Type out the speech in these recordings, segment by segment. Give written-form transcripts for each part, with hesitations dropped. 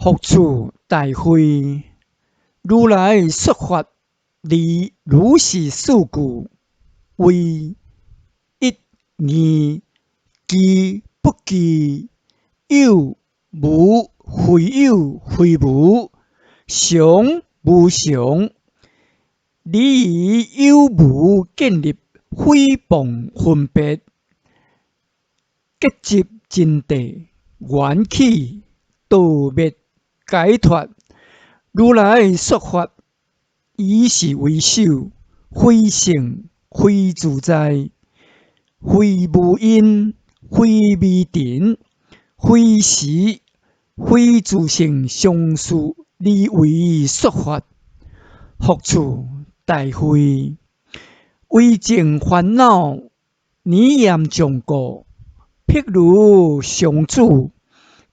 復次大慧，如來說法，離如是四句，為一、二、記不記，有無非有非無，常無常，離於有無建立誹謗分別，結集真諦，緣起道滅解脫。如來說法，以是為首，非聖非自在，非無因，非微塵，非時，非自性相續，而為說法。復次大慧，為淨煩惱，離言障故，譬如上主，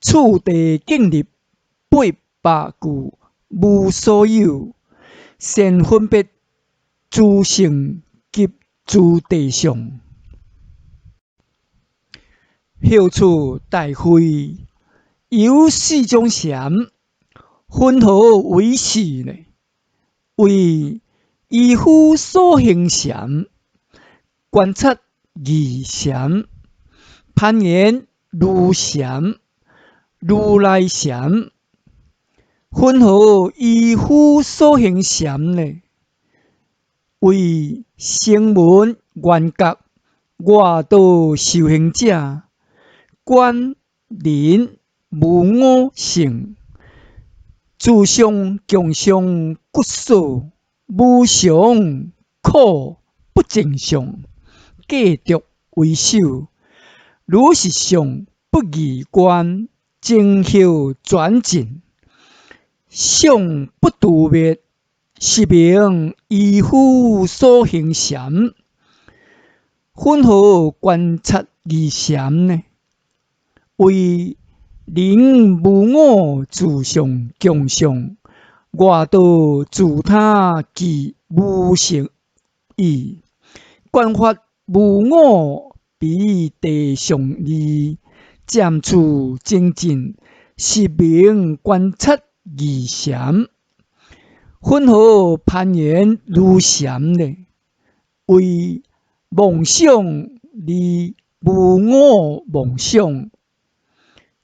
次第建立八百句，無所有，善分別諸聖及諸地相。復次大慧，有四種禪，雲何為是呢？為依夫所行禪，觀察義禪，攀緣如禪，如來禪。雲何依夫所行禪呢？為聲聞緣覺外道修行者，觀人無我性，自相共相骨所，無常苦不淨相，計著為首。如是相不二觀，正行轉進，相不住滅，是名依夫所行禪。雲何觀察義禪呢？為人無我自相共相，外道自他俱無勝義，觀法無我彼地相義，漸次精進，是名觀察義禪。雲何攀緣如禪呢？為妄想離無我妄想，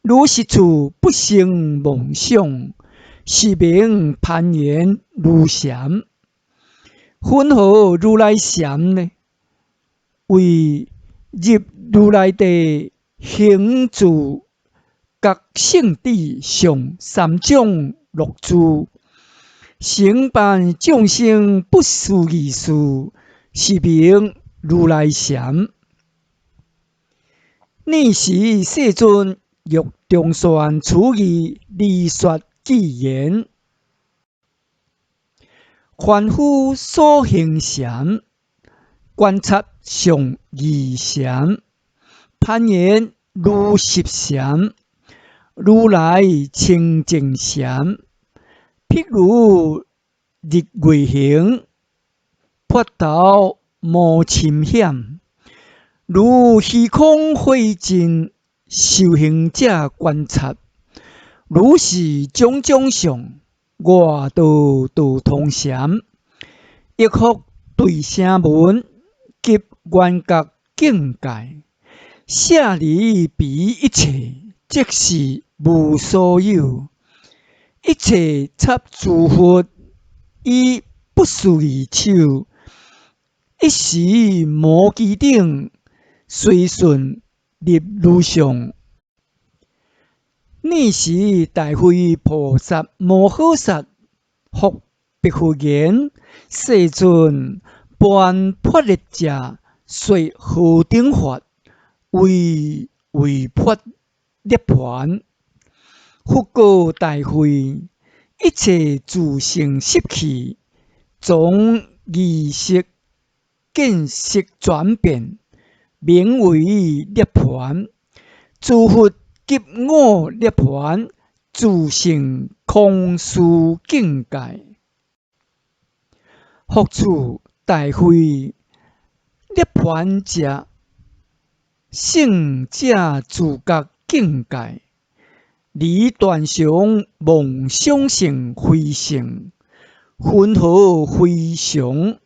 如是處不生妄想，是名攀緣如禪。雲何如來禪呢？為入如來地行自覺聖智上三種樂住，成辦眾生不思議事，是名如來禪。爾時世尊欲重宣此義，而說偈言：凡夫所行禪，觀察上義禪，攀緣如實禪，如來清淨禪，譬如日月行，拔頭無深險，如虛空火盡，修行者觀察，如是種種相，外道道通禪，亦復對聲聞及緣覺境界，捨離彼一切，即是無所有。一切插諸佛以不思議手，一時摩機頂，隨順入如相。爾時大慧菩薩摩訶薩復白佛言：世尊，槃婆勒者說何等法，為為發涅槃？佛告大慧：一切自性習氣，從意識見識轉變，名為涅槃。諸佛及我涅槃，自性空思境界。復次大慧，涅槃者，聖者自覺境界，離斷常妄想性非性，雲何非常？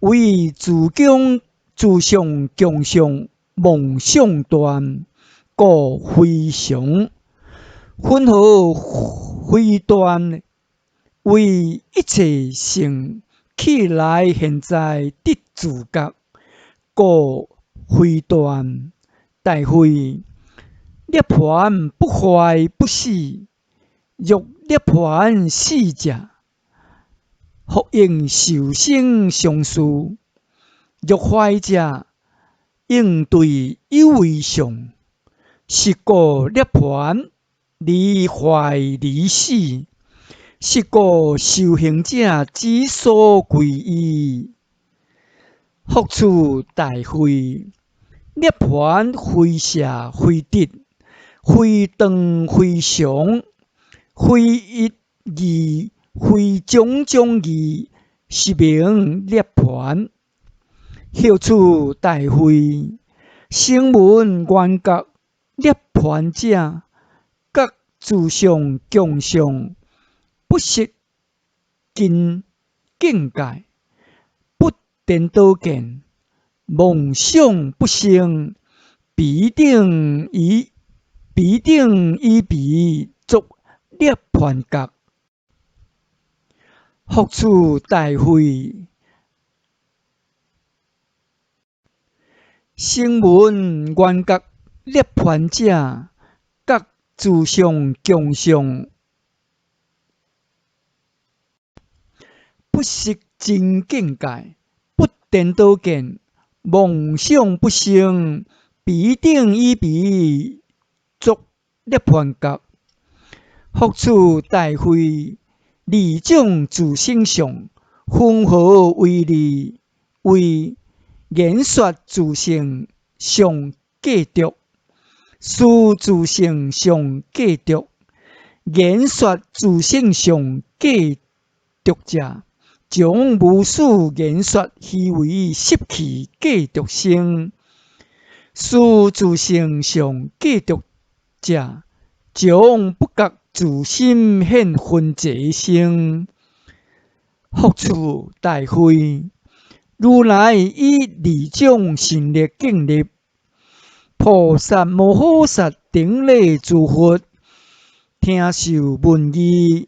為自境自相共相妄想斷，故非常。雲何非斷？為一切性去來現在得自覺，故非斷。大慧，涅槃不壞不死，若涅槃死者，復應受生相續；若壞者，應對有為相。是故涅槃離壞離死，是故修行者之所歸依。復次大慧，涅槃非捨非得，非斷非常，非一義，非種種義，是名涅槃。復次大慧，聲聞緣覺涅槃者，覺自相共相，不失根境界，不顛倒見，妄想不生，彼等以彼作涅槃覺。復次大慧，聲聞緣覺涅槃者，覺自相共相，不失真境界，不顛倒見，妄想不生，彼等以彼作涅槃覺。復次大慧，二種自性相，雲何為二？為言說自性相計著，思自性相計著。言說自性相計著者，將無始言說虛偽習氣計著生；思自性相計著者，將不覺自心現分齊生。復次大慧，如來以二種神力境力，菩薩摩訶薩頂禮諸佛，聽受聞義，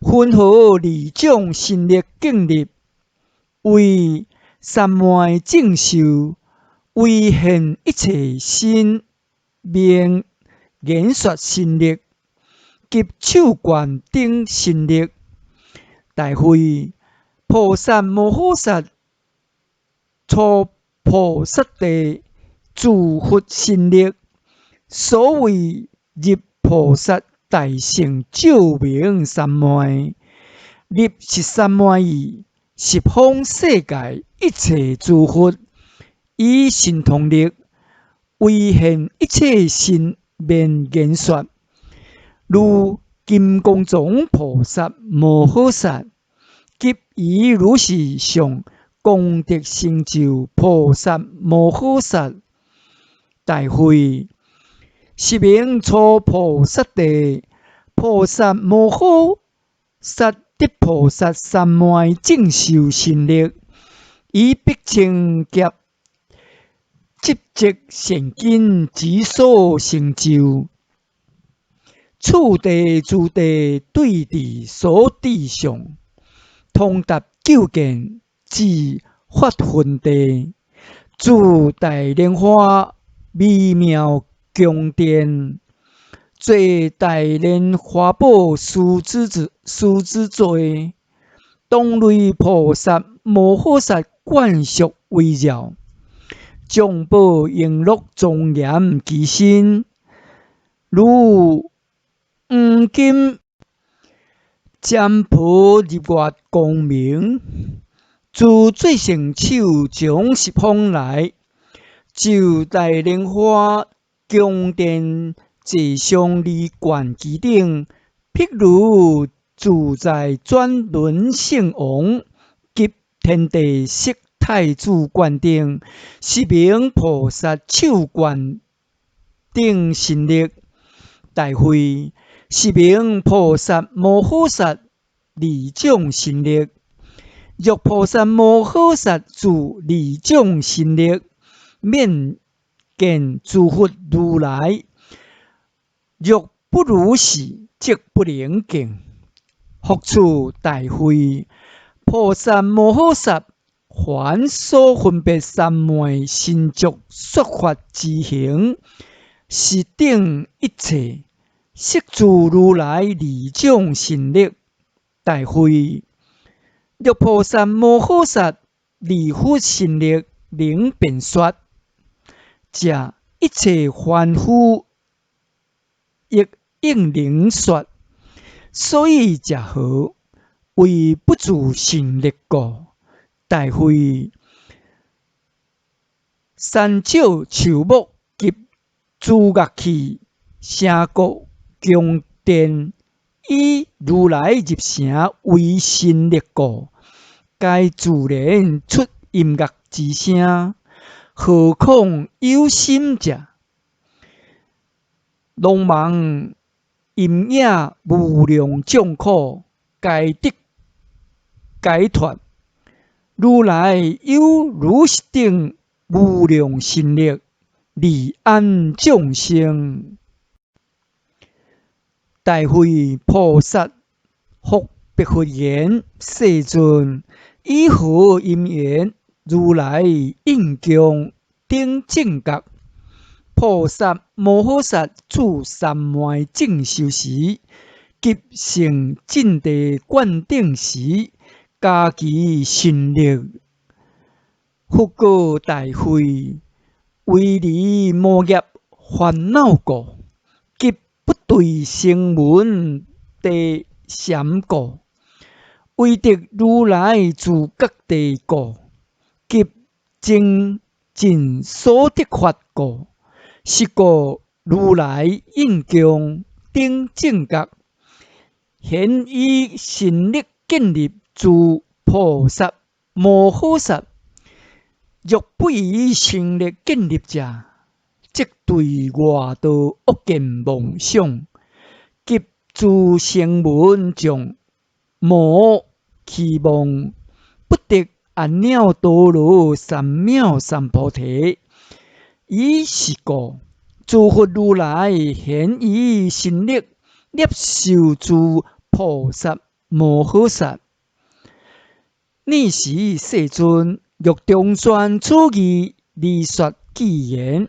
雲何二種神力境力？為三昧正受，為現一切身面言說神力及手觀等神力。大慧，菩薩摩訶薩初菩薩地諸佛神力，所謂入菩薩大乘照明三昧，入十三昧已，十方世界一切諸佛以神通力，為現一切身面言說，如金剛藏菩薩摩訶薩及以如是相功德成就菩薩摩訶薩。大慧，是名初菩薩地，菩薩摩訶薩得菩薩三昧正受神力，以畢清劫積集善根之所成就。次第諸地對治所知相，通達究竟至法分地，住大蓮華微妙宮殿，坐大蓮華寶獅子座，同類菩薩摩訶薩眷屬圍繞，眾寶瓔珞莊嚴其身，如黃金占婆日月光明，自最勝手從十方來，就大蓮華宮殿坐上離冠其頂，譬如自在轉輪聖王及天地釋太子灌頂，是名菩薩手灌頂神力。大慧，是名菩薩摩訶薩二種神力。若菩薩摩訶薩自二種神力，免見諸佛如來。若不如是，則不能見。復次大慧，菩薩摩訶薩凡所分別三昧神足說法之行，是等一切，悉自如來二種神力。大慧，若菩薩摩訶薩離佛神力能辯說，則一切凡夫亦應能說。所以者何？為不自神力故。大慧，山石樹木及諸樂器、城郭宮殿，以如來入城為神力故，皆自然出音樂之聲。何況有心者？聾盲陰影無量眾苦，皆得解脫。如來有如是等無量神力，利安眾生。大慧菩薩復白佛言：世尊，以何因緣，如來應供頂正覺？菩薩摩訶薩住三昧正修時，及成正地灌頂時，加其神力。佛告大慧：為離魔業煩惱故，及不對聲聞地禪故，為得如來自覺地故，及精進所得法故，是故如來應供頂正覺，顯以神力建立諸菩薩摩訶薩。若不以神力建立者，則對外道惡見妄想及諸聲聞眾魔欺妄，不得阿耨多羅三藐三菩提。以是故，諸佛如來顯以神力攝受諸菩薩摩訶薩。爾時世尊欲中宣此義而說偈言：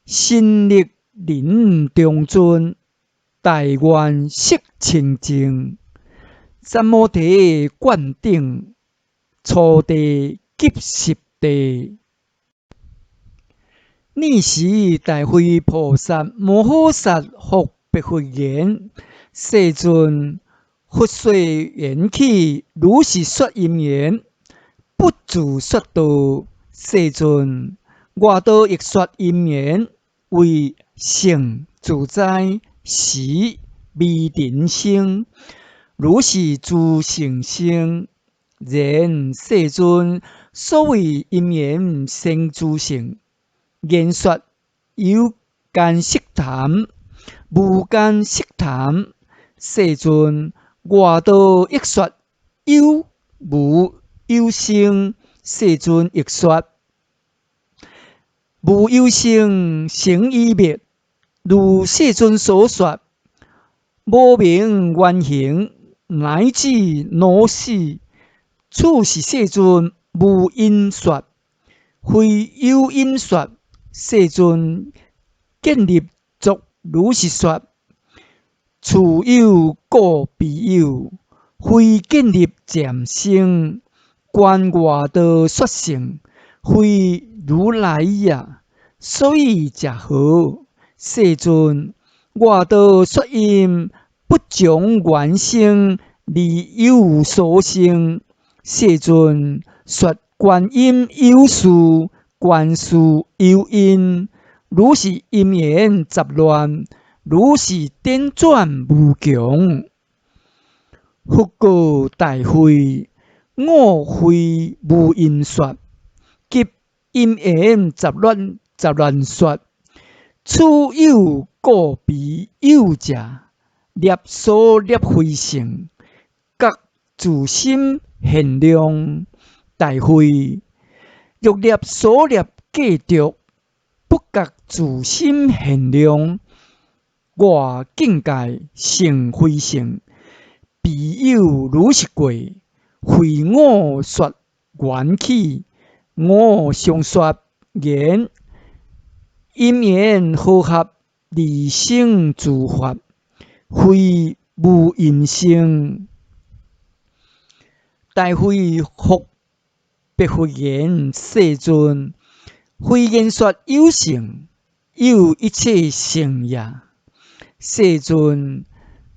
神力臨中尊，大願色清淨，三摩提灌頂，初地及十地。爾時大慧菩薩摩訶薩復白佛言：世尊，佛說緣起，如是說因緣，不自說道。世尊，外道亦說因緣，為勝自在時微塵生，如是諸乘生。然世尊，所謂因緣生諸乘，言說有間色談，無間色談。世尊，外道亦說有無有生，世尊亦說無有生，生已滅。如世尊所說，無明緣行乃至老死，此是世尊無因說，非有因說。世尊建立作如是說：此有故彼有，非建立漸生。觀外道說乘，非如來也。所以者何？世尊，外道說因不從緣生而有所生。世尊說觀因有事，觀事有因，如是因緣雜亂，如是輾轉無窮。佛告大慧：我非無因說，及因緣雜亂雜亂說，此有故彼有者，立所立非性，覺自心現量。大慧，若立所立計著，不覺自心現量，外境界性非性，彼有如是過，非我說緣起，我常說言，因緣和合而生諸法，非無因生。大慧復白佛言：世尊，非言說有性，有一切性也。世尊，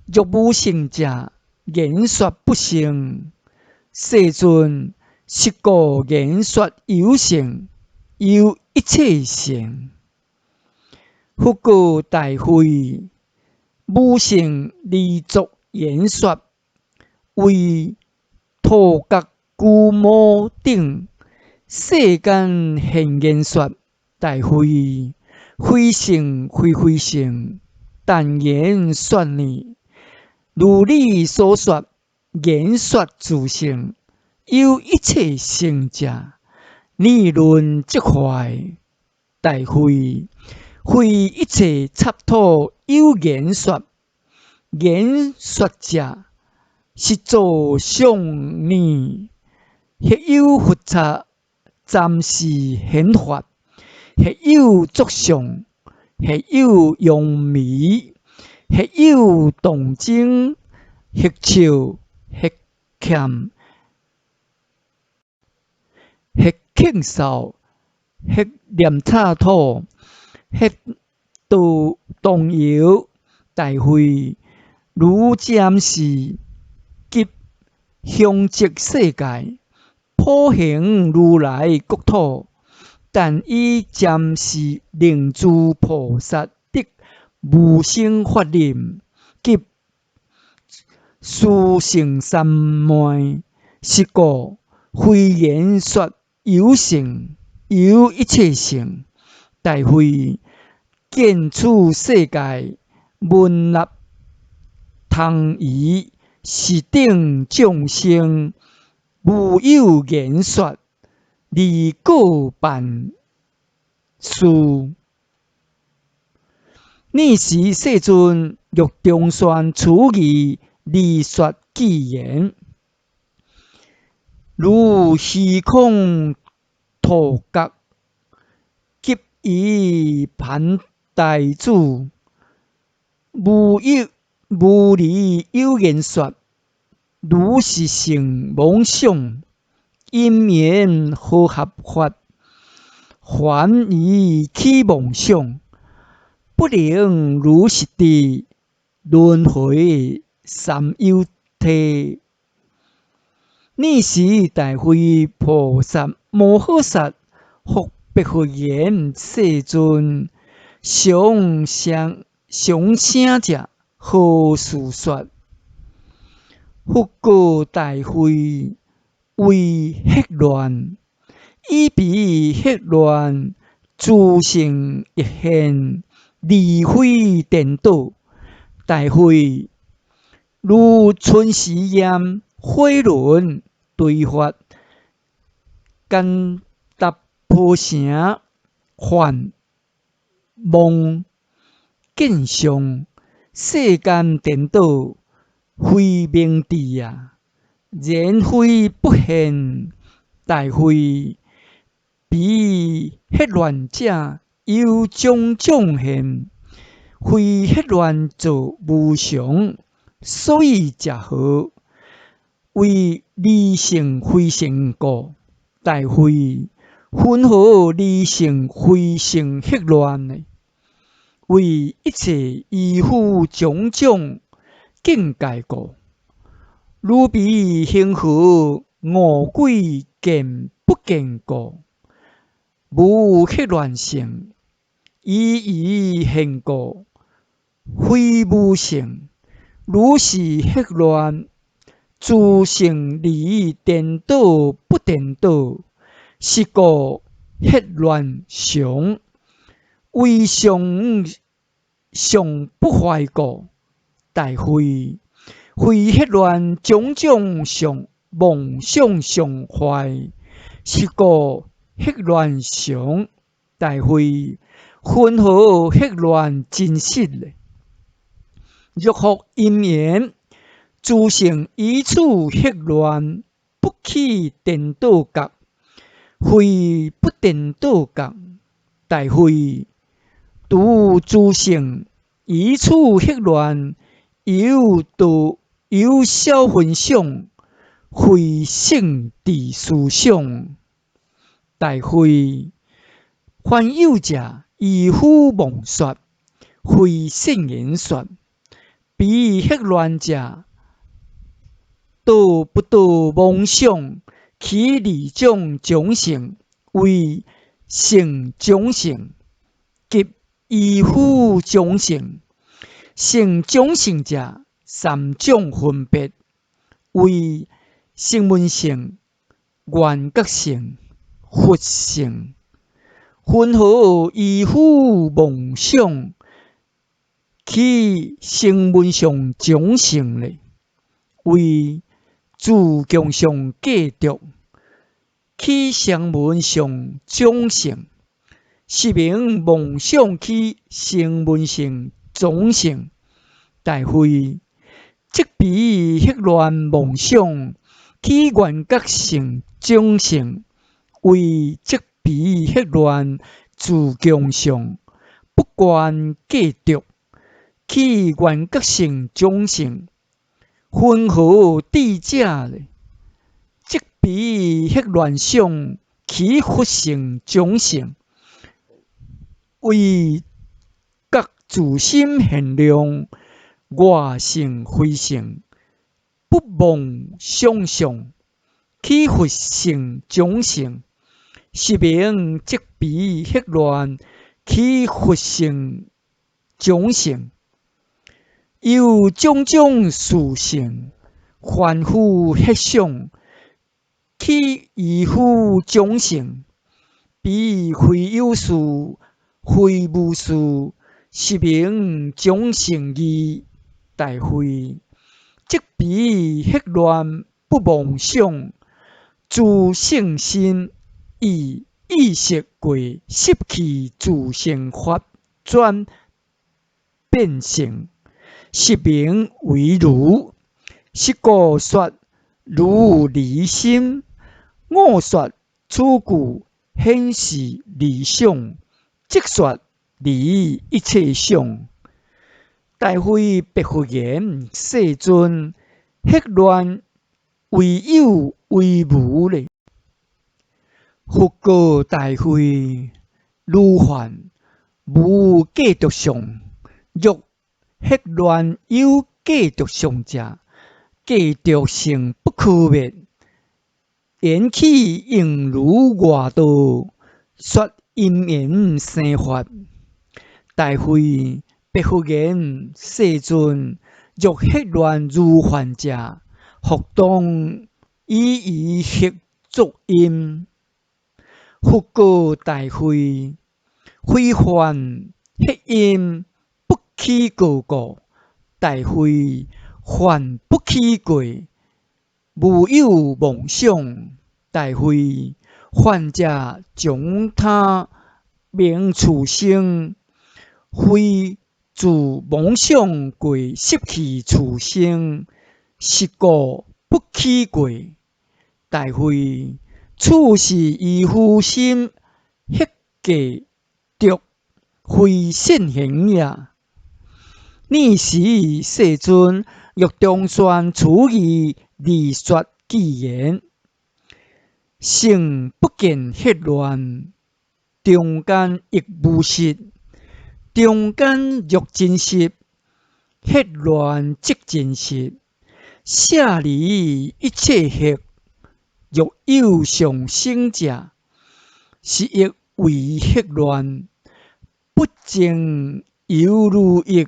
若無性者，言說不性。世尊，是故言說有性，有一切性。佛告大慧：無性而作言說，為塗角龜毛等世間現言說。大慧，非性非非性，但言說呢？如你所說，言說自性，有一切性者，你論則壞。大慧，非一切剎土有言說，言說者是造像呢？或有佛剎暫時顯法，或有作相，或有揚眉，或有動靜，或笑，或欠，或咳嗽，或念剎土，或動動搖。大慧，如暫時及香積世界，普行如來國土，但以暫時令諸菩薩得無生法忍及殊勝三昧。是故非言說有性，有一切性。大慧，見此世界聞納通儀，是等眾生無有言說，而過辦事。爾時世尊欲重宣此義，而說偈言：如虛空塗角，及以盤大子，無有無離有言說，如是性妄想，因緣和合法，還以起妄想，不能如實知，輪迴三有梯。爾時大慧菩薩摩訶薩復白佛言：世尊，常聲常聲者，何事說？佛告大慧：為惑亂，以彼惑亂，諸性亦現，而非顛倒。大慧，如春時焰、火輪、堆發、乾達婆城、幻夢見相，世間顛倒，非明智也。然非不現。大慧，彼惑亂者有種種現，非惑亂造無常，所以者何？為離性非性故。大慧，雲何離性非性惑亂呢？為一切依附種種境界故。如彼恆河餓鬼見不見故，無惑亂性，一一現故，非無性。如是惑亂，諸性離顛倒不顛倒，是故惑亂常。為常相不壞故，大慧，非彼亂種種相妄想相壞，是故彼亂常。大慧，雲何彼亂真實咧？若復因緣，諸聖於此彼亂不起顛倒覺，非不顛倒覺。大慧，獨諸聖於此彼亂有道有小分想，非聖智思想。大慧，凡有者愚夫妄說，非聖言說。彼彼亂者，墮不墮妄想，起二種種性，為聖種性及愚夫種性。聖種性者，三種分別，為聲聞乘、緣覺乘、佛乘。雲何愚夫妄想，起聲聞上種性咧？為自共相計著，起聲聞上種性，是名妄想起聲聞乘種性。大慧，即彼彼亂妄想起緣覺乘種性，為即彼彼亂自共相不觀計著，起緣覺乘種性。雲何智者咧？即彼彼亂想起佛乘種性，為覺自心現量，外性非性，不妄想相，起佛乘種性，是名即彼彼亂起佛乘種性。有種種事性，凡夫彼想起愚夫種性，彼非有事，非無事，是名種性義。大慧，即彼彼亂不妄想，諸聖心以意識過習氣自性法轉變成，是名為如。是故說如離心，我說此句顯示離想，即說離一切想。大慧白佛言：世尊，彼亂為有為無咧？佛告大慧：如幻無計著相，若彼亂有計著相者，計著性不可滅。緣起應如外道，說因緣生法。大慧白佛言：世尊，若彼亂如幻者，復當以餘彼作因。佛告大慧：非幻彼因不起過故，大慧，幻不起過，無有妄想。大慧，幻者將他名處生，非自妄想過習氣處生，是故不起過。大慧，此是愚夫心彼計著，非現行也。爾時世尊欲重宣此義而說偈言：聖不見彼亂，中間亦無實。中間若真實，彼亂即真實。捨離一切彼，若有相生者，是亦為彼亂，不正猶如亦。